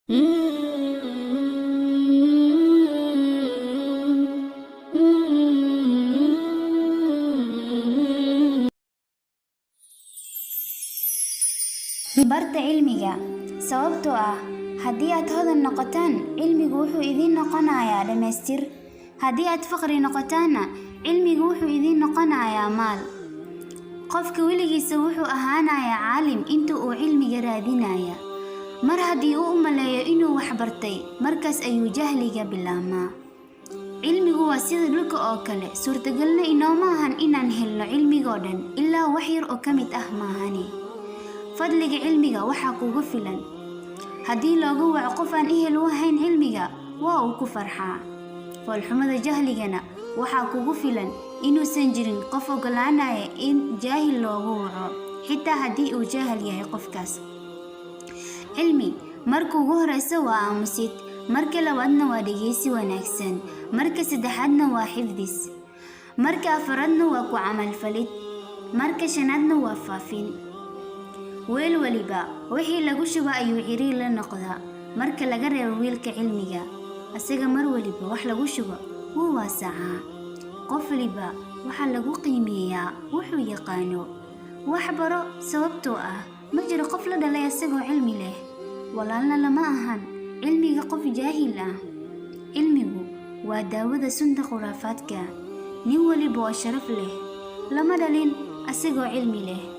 Barta cilmiga, sababtoo ah haddii aad hodan noqotaan, cilmigu wuxuu idiin noqonayaa dhammaystir. Haddii aad faqri noqotaanna, cilmigu wuxuu idiin noqonayaa maal. Qofka weligiisa wuxuu ahaanayaa caalim inta uu cilmiga raadinaya. Mar haddii uu u maleeyo inuu wax bartay, markaas ayuu jahliga bilaabmaa. Cilmigu waa sida dhulka oo kale, suurtagalna inooma ahan inaan helno cilmigoo dhan ilaa wax yar oo ka mid ah maahane. Fadliga cilmiga waxaa kugu filan. Haddii loogu waco qof aan ehel u ahayn cilmiga, waa uu ku farxaa. Foolxumada jahligana waxaa kugu filan inuusan jirin qof oggolaanaya in jaahil loogu waco, xitaa haddii uu jaahil yahay qofkaas. Cilmi marka ugu horreysa waa aamusid, marka labaadna waa dhegeysi wanaagsan, marka saddexaadna waa xifdis, marka afraadna waa ku camal falid, marka shanaadna waa faafin. Weel waliba wixii lagu shubo ayuu ciriir la noqdaa, marka laga reebo wiilka cilmiga. Asaga mar waliba wax lagu shubo wuu waasacaa. Qof waliba waxaa lagu qiimeeyaa wuxuu yaqaano. Wax baro, sababtoo ah ma jiro qof la dhalay asagoo cilmi leh. Walaalna lama ahan cilmiga qof jaahil ah. Cilmigu waa daawada sunta khuraafaadka. Nin waliba oo sharaf leh lama dhalin asagoo cilmi leh.